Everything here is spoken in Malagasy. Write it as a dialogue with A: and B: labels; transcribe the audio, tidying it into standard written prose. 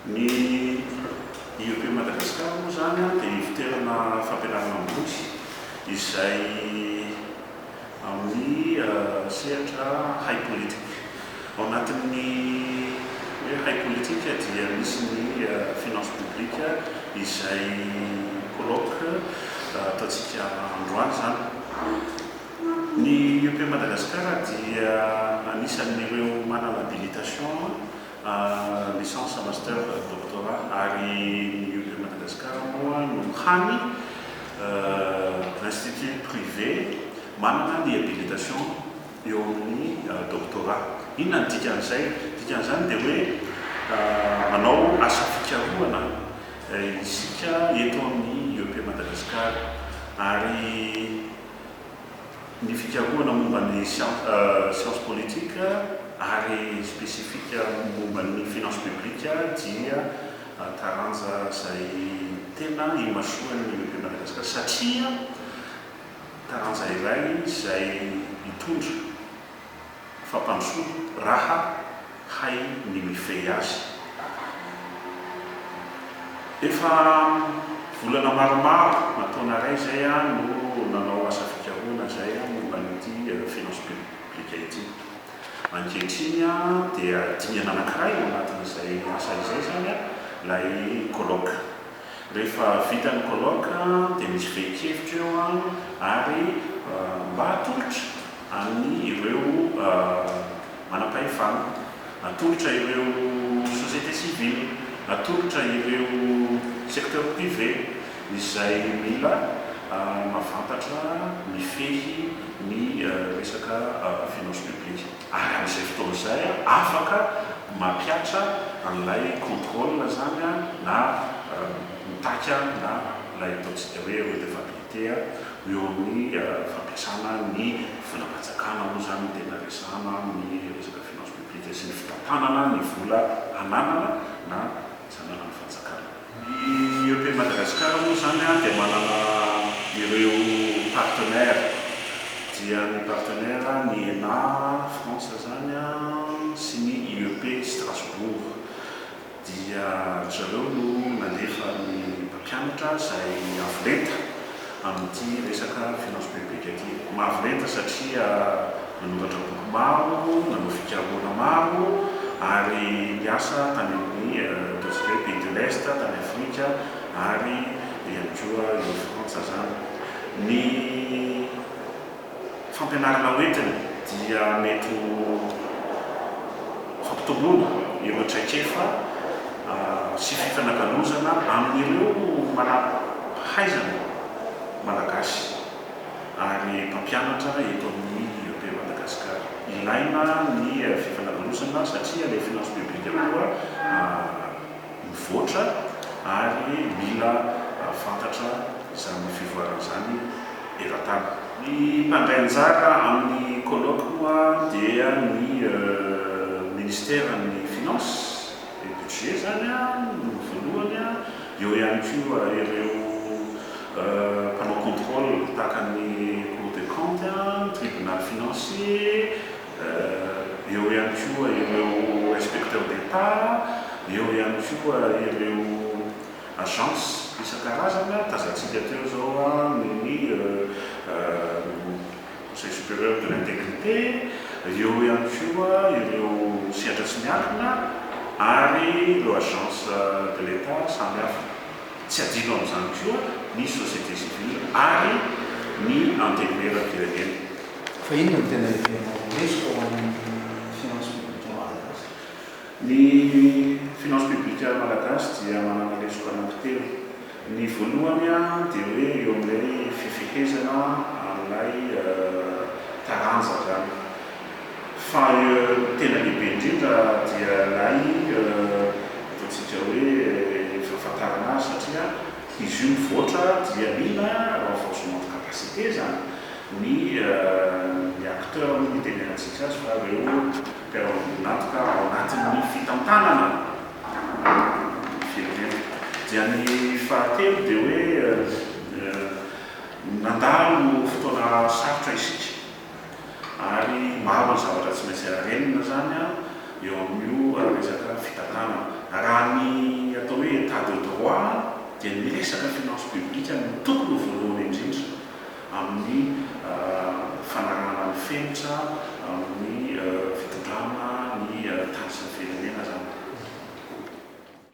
A: Ny IEP Madagascar moa izany dia ivontoerana fampianarana ambony izay amin'ny sehatra hay politika. Ao anatin'ny hoe hay politika dia misy ny finance publique izay colloque ataontsika androany izany. Ny IEP Madagascar dia anisan'ireo manana habilitation Licence, Master, Doctorat ary ny IEP Madagascar moa no hany institut privé manana ny habilitation eo amin'ny Doctorat. Inona ny dikan'izay? Dikan'izany dia hoe manao asa fikarohana isika eto amin'ny IEP Madagascar ary ny fikarohana momba ny science politique ary spécifique momba ny finance publique dia taranja izay tena imasoan'ny IEP Madagascar satria taranja iray izay hitondra fampandrosoana raha hay ny mifehy azy. Efa volana maromaro na taona iray izay aho no nanao asa fikarohana izay momba an'ity finance publique ity. Ankehitriny dia dingana anankiray ao anatin'izay asa izay izany ilay colloque. Rehefa vita ny colloque dia misy fehin-kevitra eo ary mba atolotra Any ireo manam-pahefana, atolotra ireo société civile, atolotra ireo secteur privé izay mila mahafantatra mifehy ny resaka finance publique. Ary amin'izay fotoana izay afaka mampihatra an'ilay contrôle izany na mitaky na ilay ataontsika hoe redevabilité Eo amin'ny fampiasana ny volam-panjakana moa izany no tena resahana amin'ny resaka finance publique sy ny fitantanana ny vola ananana na tsy ananan'ny fanjakana. Ny IEP Madagascar moa izany dia manana ireo partenaires dia ny partenaire ny ENA France izany sy ny IEP Strasbourg. Dia ry zareo no nandefa ny mpampianatra izay avo lenta amin'ity resaka finance publique ity. Mavo lenta satria nanoratra boky maro, nanao fikarohana maro ary niasa tany amin'ny ataontsika hoe pays de l'Est, tany Afrika ary ihany koa eo Frantsa izany. Ny fampianarana hoentiny dia mety ho fampitomboana ireo traikefa sy fifanakalozana amin'ireo manam-pahaizana malagasy ary mpampianatra eto amin'ny IEP Madagascar. Ilaina ny fifanakalozana satria ilay finance publique koa mivoatra ary mila fantatra izany fivoarana izany eran-tany. Ny mpandray anjara amin'ny colloque moa dia ny ministeran'ny Finance et Budget izany no voalohany, eo ihany koa ireo mpanao contrôle tahaka ny Cour des comptes, tribunal financier, Eo ihany koa ireo inspecteurs d'Etat, eo ihany koa ireo agence isan-karazany, tazantsika teo izao ny Conseil supérieur de l'intégrité, eo ihany koa ireo sehatra tsy miankina ary ireo agence de l'Etat samihafa. Tsy adino amin'izany koa ny société civile ary ny antenimieram-pirenena.
B: Fa inona no tena heverinao ho lesoka ho an'ny finance publique malagasy?
A: Ny finance publique malagasy dia manana lesoka anankitelo. Ny voalohany dia hoe eo amin'ilay fifehezana an'ilay taranja izany. Fa ny tena lehibe indrindra dia ilay ataontsika hoe fahafantarana azy satria izy io mivoatra dia mila renforcement de capacité izany ny ny acteur moa no itenenantsika azy fa ireo mpiara-miombon'antoka ao anatin'ny fitantanana ny firenena. Dia ny fahatelo dia hoe nandalo fotoana sarotra isika. Ary maro ny zavatra tsy maintsy harenina izany an, eo amin'io resaka fitantanana. Raha ny atao hoe état de droit dia ny resaka finance publique no tokony ho voalohany indrindra amin'ny fanarahana ny fenitra amin'ny.